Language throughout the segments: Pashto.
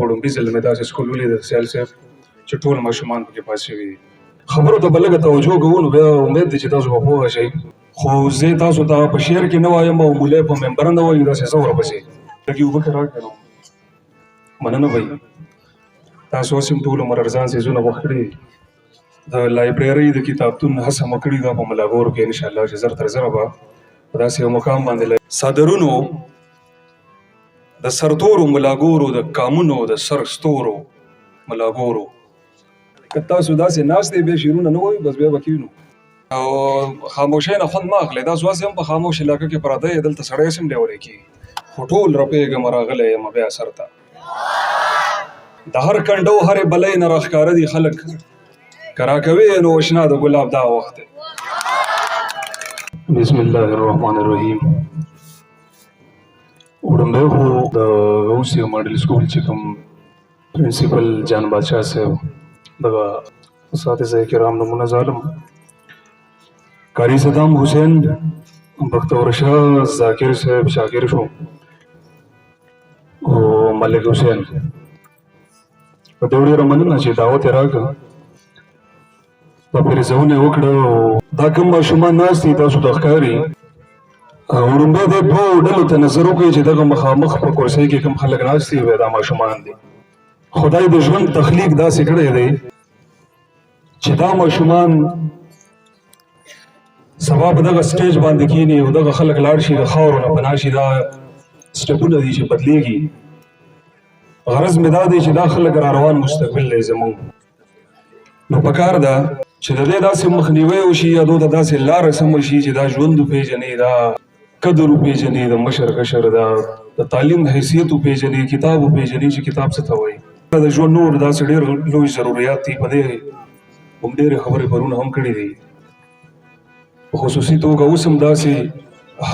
په ړومبي ځل مې داسې سکول ولید سیال صاحب چې ټول ماشومان پکې پاس شوي دي. خبرو ته به لږه توجه کوو نو بیا امید دی چې تاسو به پوه شئ. خو زه تاسو ته په شعر کې نه وایم او مولای په منبر نه وایم، داسې زه ورپسې لږې اوبه که راکړې نو مننه به وي. تاسو اوس هم ټول عمر ارزان څیزونه خوښ کړي، د لایبرېرۍ د کتابتون هڅه مو کړې ده په ملاګور کې، انشاءالله چې زر تر زره به په داسې یو مقام باندې څادرونو د سرتورو ملاګورو، د کامونو د سر ستورو ملاګورو. که تاسو داسې ناست یئ بیا شعرونه نه وایو، بس بیا به کښېنو او خاموشۍ نه خوند مه اخلئ. تاسو هسې هم په خاموش علاقه کې پراته یئ، دلته سړی هسې هم لیونی کېږي. خو ټول رپېږم راغلی یم بیا سر ته، د هر کنډو هرې بلۍ نه راښکاره دي خلک، که راکوې نو اشنا د ګلاب دا وخت دی. بسم الله الرحمن الرحیم. وړومبی خو د غوثیه ماډل سکول چې کوم پرنسپل جان بادشاه صاحب، دغه اساتذه کرام نمونه ظالم قاری صدام حسین، بختور شاه، ذاکر صاحب، شاکر شو او ملک حسین، په دې ډېره مننه چې دعوت یې راکړ، په پیرزونه یې وکړه. او دا کوم ماشومان ناست دي تاسو ته ښکاري، وړومبی د دوو ډلو ته نظر وکړئ چې دغه مخامخ په کرسۍ کې کوم خلک ناست دي دا ماشومان دي. خدای د ژوند تخلیق داسې کړی دی چې دا ماشومان سبا په دغه سټیج باندې کینی او دغه خلک لاړ شي د خاورو نه پناه شي، دا سټپونه دي چې بدلیږي. غرض مې دا دی چې دا خلک را روان مستقبل دی زموږ، نو پکار ده چې د دې داسې مخنیوی وشي یا دوی ته داسې لاره سمه شي چې دا ژوند وپېژني، دا قدر وپېژني، د مشر کشر دا د تعلیم حیثیت وپېژني، کتاب وپېژني چې کتاب څه ته وایي. د ژوند نور داسې ډېر لوی ضروریات دي، په دې موږ ډېرې خبرې پرون هم کړې دي. په خصوصي توګه اوس هم داسې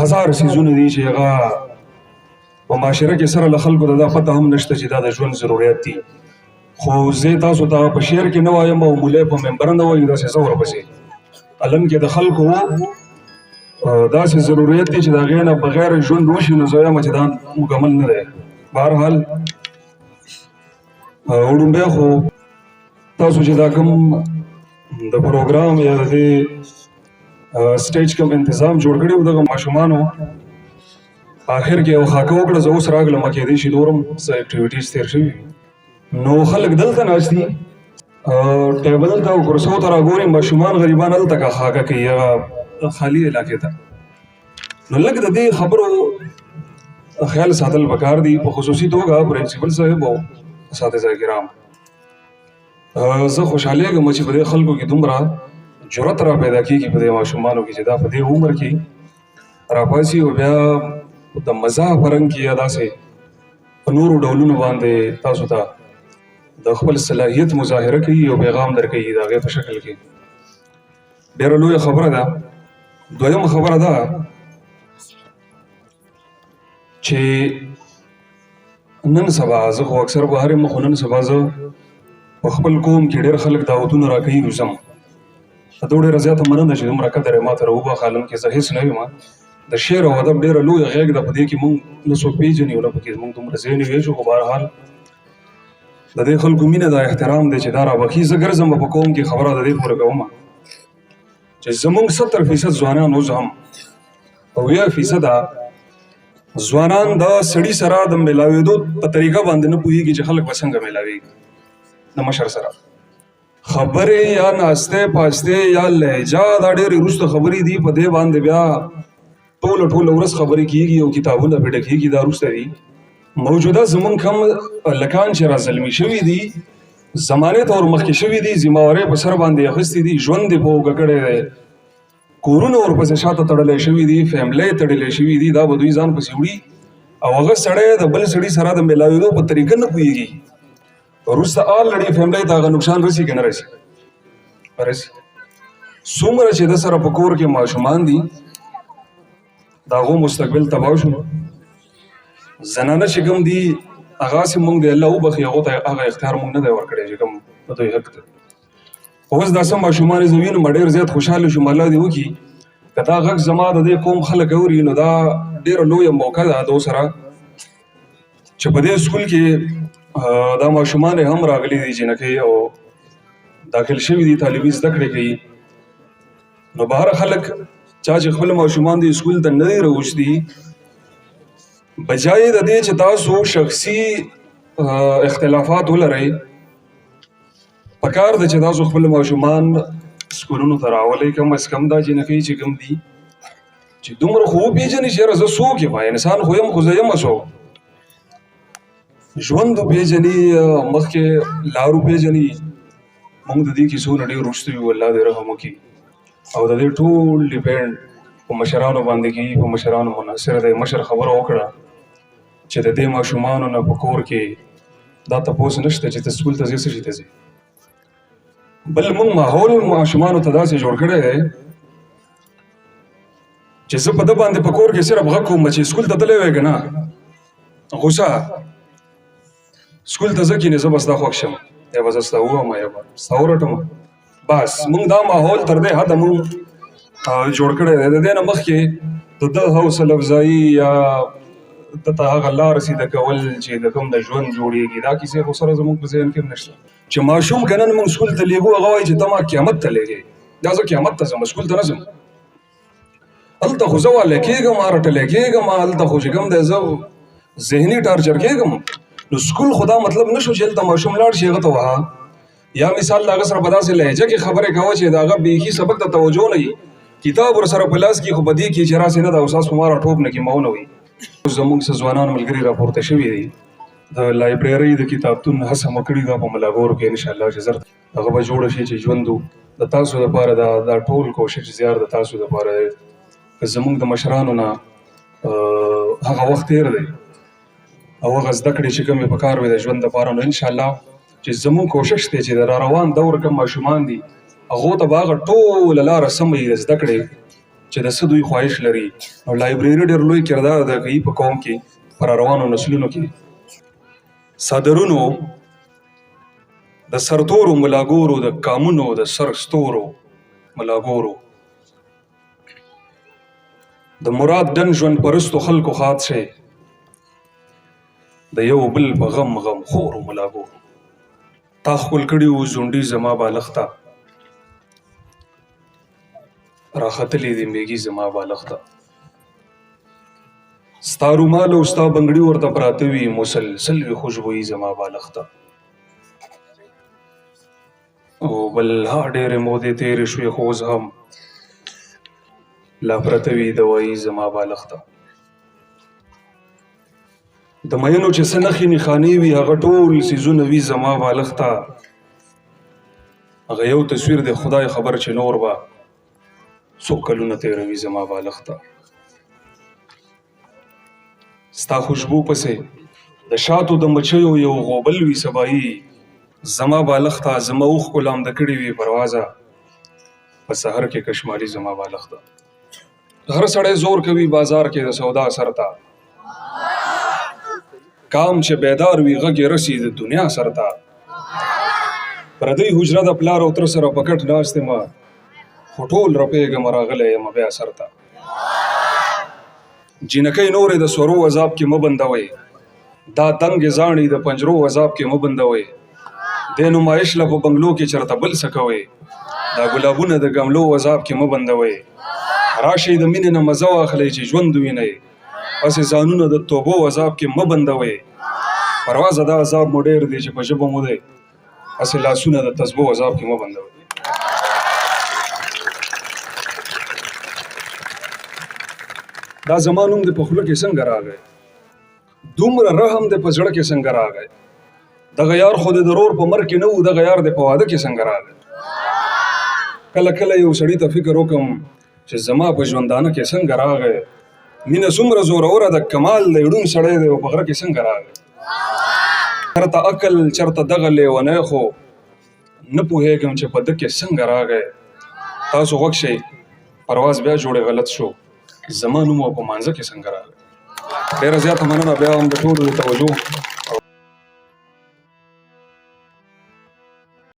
هزار څیزونه دي چې هغه په معاشره کې سره له خلکو ته دا پته هم نشته چې دا د ژوند ضروریات دي. خو زه تاسو ته په شعر کې نه وایم او مولای په منبر نه وایم، داسې زه ورپسې علم کې د خلکو داسې ضروریت دي چې د هغې نه بغیر ژوند وشي، نو زه وایم چې دا مکمل نه دی. بهرحال وړومبی خو تاسو چې دا کوم د پروګرام یا د دې سټیج کوم انتظام جوړ کړی و، دغه ماشومانو په آخر کې یو خاکه وکړه. زه اوس راغلم، کېدای شي نور هم څه اکټیویټیز تېر شوي، نو خلک دلته ناست دي ټیبل ته او کرسو ته راګوري، ماشومان غریبان هلته که خاکه کوي هغه خالي علاقې ته. نو لږ د دې خبرو خیال ساتل پکار دي، په خصوصي توګه پرنسپل صاحب او اساتذه کرام. زه خوشحالېږم چې په دې خلکو کې دومره جرأت را پیدا کېږي په دې ماشومانو کې چې دا په دې عمر کې راپاڅي او بیا د مزاح په رنګ کې یا داسې په نورو ډولونو باندې تاسو ته د خپل صلاحیت مظاهره کوي او پیغام درکوي د هغې په شکل کې. ډېره لویه خبره ده. دویمه خبره ده چې نن سبا زه خو اکثر بهر یم، خو نن سبا زه په خپل قوم کې ډېر خلک دعوتونه راکوي نو ځم. د دوی ډېره زیاته مننه چې دومره قدر یې ما ته راوباښه، حالانکه زه هېڅ نه یم. د شعر او ادب ډېره لویه غېږ ده، په دې کې موږ نه څوک پېژني او نه پکې موږ دومره ځای نه ویشو، خو بهرحال د دې خلکو مینه دا احترام دی چې دا رابخښي. زه ګرځم په قوم کې خبره د دې پورې کوم چې زموږ 70% ځوانان اوس هم 70% ځوانان د سړي سره د ملاوېدو په طریقه باندې نه پوهېږي چې خلک به څنګه ملاوېږي د مشر سره خبرې یا ناسته پاسته یا لهجه، دا ډېرې وروسته خبرې دي. په دې باندې بیا ټوله ټوله ورځ خبرې کېږي او کتابونه پرې ډکېږي، دا وروسته دي. موجوده زمونږ کوم لکان چې را زلمي شوي دي، زمانې ته ور مخکې شوي دي، ذمهوارۍ په سر باندې اخیستې دي، ژوند یې په اوږه کړی دی، کورونه ورپسې شاته تړلی شوي دي، فیملۍ تړلی شوي دي، دا به دوی ځان پسې وړي او هغه سړی د بل سړي سره د ملاوېدو په طریقه نه پوهېږي. وروسته آلریډي فیملۍ ته هغه نقصان رسي که نه رسي؟ رسي. څومره چې د سره په کور کې ماشومان دي د هغو مستقبل تباه شو. زنانه چې کوم دي هغه هسې موږ دی الله وبخښي، هغو ته هغه اختیار موږ نه دی ورکړی چې کوم د دوی حق دی. اوس دا سم ماشومان زه وینم ډېر زیات خوشحاله شوم. الله دې وکړي که دا غږ زما د دې قوم خلک اوري نو دا ډېره لویه موقع ده دو سره چې په دې سکول کې دا ماشومان هم راغلي دي، جینکۍ او داخل شوي دي، تعلیمي زده کړې کوي. نو بهر خلک چا چې خپل ماشومان دي سکول ته نه دي راوستي، بجای د دې چې تاسو شخصي اختلافات ولرئ، پکار ده چې تاسو خپل ماشومان سکولونو ته راولئ. کم از کم دا جینکۍ چې کوم دي چې دومره خو وپېژني چې یاره زه څوک یم، انسان خو یم، خو زه یم څوک. ژوند وپېژني، مخکې لار وپېژني. موږ د دې کیسو نه ډېر وروسته یو، الله دې رحم وکړي. او د دې ټول ډیپینډ په مشرانو باندې کېږي، په مشرانو منحصر دی. مشر خبره وکړه چې د دې ماشومانو نه په کور کې دا تپوس نشته چې ته سکول ته ځې، څه شي ته ځې. بل موږ ماحول ماشومانو ته داسې جوړ کړی دی چې زه په ده باندې په کور کې صرف غږ کوم چې سکول ته تللی وی که نه، غوسه سکول ته ځه کینې، زه به ستا خوښ شم، یا به زه ستا ووهم، یا به ستا ورټم. بس موږ دا ماحول تر دې حده موږ جوړ کړی دی. د دې نه مخکې د ده حوصله افزایي یا ده ته هغه لار سیده کول چې د کوم د ژوند جوړېږي، دا کیسې خو سره زموږ په ذهن کې هم نشته. چې ماشوم که نن موږ سکول ته لېږو، هغه وایي چې ته ما قیامت ته لېږې، دا زه قیامت ته ځم، سکول ته نه ځم. هلته خو زه والی کېږم، رټلی کېږم، هلته خو چې کوم دی زه ذهني ټارچر کېږم. نو سکول خو دا مطلب نه شو چې هلته ماشوم لاړ شي هغه ته وهه، یا مثال د هغه سره په داسې لهجه کې خبرې کوه چې د هغه بیخي سبق ته توجه نه وي، کتاب ورسره په لاس کې، خو په دې کې چې راسې نه دا استاد خو ما راټوپ نه کړي، ما ونه وي. زموږ څه ځوانان ملګري راپورته شوي دي، د لایبرېرۍ د کتابتون هڅه مو کړې ده په ملاګورو کې، انشاءالله چې زر هغه به جوړه شي چې ژوند د تاسو دپاره دا ټول کوشش زیار د تاسو دپاره دی. که زموږ د مشرانو نه هغه وخت تېر دی او هغه زده کړې چې کومې په کار وې د ژوند دپاره، نو انشاءالله چې زموږ کوشش دی چې د را روان دور کوم ماشومان دي هغو ته به هغه ټوله لاره سمه وي د زده کړې چې د څه دوی خواهش لري. نو لایبرېري ډېر لوی کردار ادا کوي په قوم کې، په را روانو نسلونو کې. څادرونو د سرتورو ملاګورو، د کامونو د سر ستورو ملاګورو، د مراد ډن ژوند پرستو خلکو خاد شي، د یو بل په غم غم خورو ملاګورو. تا ښکل کړي وو ځونډي زما بالښته، راختلي دي میږي زما بالښته. ستا رومال او ستا بنګړي ورته پراته وي، مسلسل وي خوشبويي زما بالښته. او بلها ډېرې مودې تېرې شوې، خو اوس هم لا پرته وي دوایي زما بالښته. د مینو چې څه نښې نښانې وي، هغه ټول څیزونه وي زما بالښته. هغه یو تصویر دی، خدای خبر چې نور به څو کلونه تېروي زما بالښته. ستا خوشبو پسې د شاتو د مچیو یو غوبل وي سبایي زما بالښته. زما اوښکو لامده کړې وي پروازه په سحر کې کشمالي زما بالښته. هر سړی زور کوي بازار کې د سودا سر ته، کام چې بیدار وي غږ یې رسي د دنیا سر ته. پردۍ حجره د پلار او تره سره په کټ ناست یم، خو ټول رپېږم راغلی یم بیا سر ته. جینکۍ نورې د سورو عذاب کې مه بندوئ، دا دنګې زاڼې د پنجرو عذاب کې مه بندوئ. د نمایش له په بنګلو کې چرته بل څه کوئ، دا ګلابونه د ګملو عذاب کې مه بندوئ. راشئ د مینې نه مزه واخلئ چې ژوند وینئ، هسې ځانونه د توبو عذاب کې مه بندوئ. پروازه دا عذاب مو ډېر دی چې په ژبه مو دی، هسې لاسونه د تسبو عذاب کې مه بندوئ. دا زما نوم دې په خوله کې څنګه راغی، دومره رحم دې په زړه کې څنګه راغی. دغه یار خو دې د ورور په مرګ کې نه و، دغه یار دې په واده کې څنګه راغی. کله کله یو سړي ته فکر وکم چې زما په ژوندانه کې څنګه راغی، مینه څومره زوروره ده، کمال دی، ړوند سړی دی او په غره کې څنګه راغی. چرته عقل چرته دغه لیونی، خو نه پوهېږم چې په ده کې څنګه راغی. تاسو غوږ شئ، پرواز بیا جوړې غلط شو، زما نوم او په مانځه کې څنګه راغی. ډېره زیاته مننه بیا هم د ټولو د توجه.